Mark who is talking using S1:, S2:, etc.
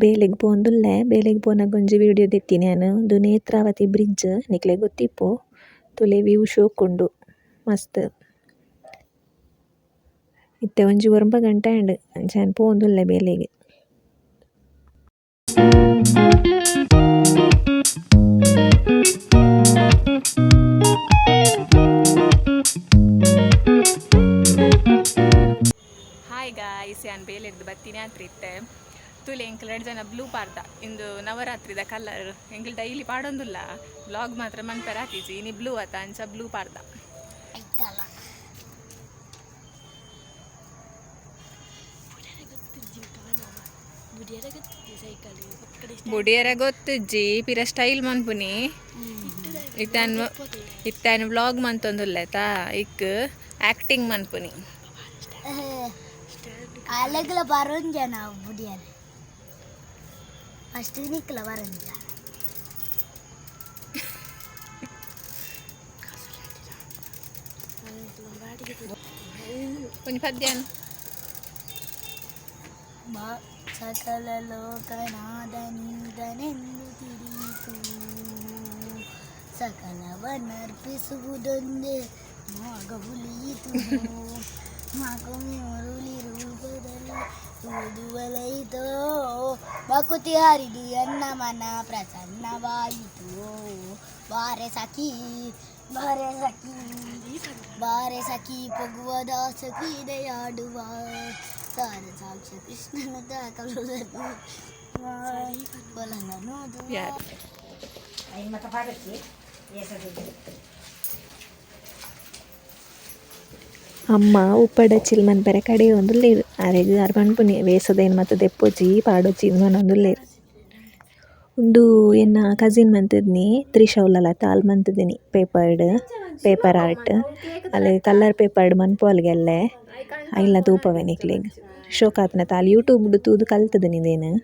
S1: ಬೇಲೆಗ್ ಪೋಂದುಲ್ಲೆ ಬೇಲೆಗ್ ಪೋನಗ ಒಂಜಿ ವಿಡಿಯೋ ದೆತ್ತಿನಿ ಯಾನ್ ಉಂದು ನೇತ್ರಾವತಿ ಬ್ರಿಡ್ಜ್ ನಿಕ್ಲೆಗ್ ಗೊತ್ತಿಪ್ಪು ತೂಲೆ ವೀವ್ ಶೋಕುಂಡು ಮಸ್ತ್ ಇತ್ತೆ ಒಂಜಿ ಒರ್ಂಬ ಗಂಟೆ ಆಂಡ್ ಅಂಚ ಯಾನ್ ಪೋವೊಂದುಲ್ಲೆ ಬೇಲೆಗ್.
S2: ಹಾಯ್ ಗಾಯ್ಸ್, ಯಾನ್ ಬೇಲೆರ್ದ್ ಬತ್ತಿನಿ ಆತ್ರಿ ಇತ್ತೆ. ತೂಲೆ, ಎಂಕ್ಲ್ ರಡ್ಡ್ ಜನ ಬ್ಲೂ ಪಾಡ್ದ. ಇಂದು ನವರಾತ್ರಿದ ಕಲರ್. ಎಂಕ್ಲ್ ಡೈಲಿ ಪಾಡೊಂದುಲ್ಲ, ವ್ಲಾಗ್ ಮಾತ್ರ ಮನ್ಪೆರೆ ಆತಿಜಿ. ಇನಿ ಬ್ಲೂ ಅತ, ಅಂಚ ಬ್ಲೂ ಪಾಡ್ದ.
S3: ಐತಲ್ಲ.
S2: ಬುಡಿಯರ ಗೊತ್ತುಜ್ಜಿ, ಪಿರ ಸ್ಟೈಲ್ ಮನ್ಪುನಿ. ಇತ್ತಾನ್ ಇತ್ತಾನ್ ವ್ಲಾಗ್ ಮಂತೊಂದುಲ್ಲೆತಾ, ಇಕ್ ಆಕ್ಟಿಂಗ್ ಮನ್ಪುನಿ.
S3: ಅಲೆಗ್ಲ ಬರೊಂಜ ನಾವು ಬುಡಿಯರೆ. ಫಸ್ಟ್ ನಿಕ್ಲ ಬರೊಂಜ.
S2: ಒಂಜಿ ಪದ್ಯಾನ್.
S3: ಬಾ ಸಕಲ ಲೋಕನಾದನೀದನೆಂದು ತಿಳಿಯಿತು, ಸಕಲವನ್ನರ್ಪಿಸುವುದೊಂದೇ ಮಾಗ ಉಳಿಯಿತು, ಮಾಕೊಮ್ಮೆ ಮುರುಳಿ ರೂಪದಲ್ಲಿ ಓದುವಲೈತೋ, ಬಕುತಿ ಹರಿದು ಎನ್ನ ಮನ ಪ್ರಸನ್ನವಾಯಿತು. ಬಾರೆ ಸಖಿ, ಬಾರೆ ಸಖಿ, ಬಾರೆ ಸಖಿ, ಪೊಗುವ ದಾಸ ಕ್ರೀಡೆಯಾಡುವ, ಸಾರ ಸಾಕ್ಷ ಕೃಷ್ಣನ ದಾಖಲು.
S2: ಯಾರು?
S1: ಅಮ್ಮ ಉಪ್ಪಡಚ್ಚಿಲ್ ಮನ್ಪೆರೆ ಕಡೆಯೊಂದುಲ್ಲೆರ್. ಅರೆಗ್ ಆರ್ ಪನ್ಪುನಿ ವೇಸದೈನ್ ಮಾತ ದೆಪ್ಪೊಚಿ ಪಾಡೊಚಿ ಇಂದ್ ಪನೊಂದುಲ್ಲೆರ್. ಉಂದು ಎನ್ನ ಕಸಿನ್ ಮಂತುದ್ನಿ, ತ್ರಿಷಾ ಉಲ್ಲಲತ ಆಲ್ ಮಂತುದಿನಿ papered paper art. ಅಲ್ ಕಲರ್ ಪೇಪರ್ಡ್ ಮನ್ಪುವಲ್ಗೆ ಎಲ್ಲೆ ಐನ್ಲ ತೂಪವೆ ನಿಕ್ಲೆಗ್ ಶೋಕಾಪುಂಡತೆ ಆಲ್ ಯೂಟ್ಯೂಬ್ ಡು ತೂದು ಕಲ್ತುದಿನಿ ಇಂದೆನ್.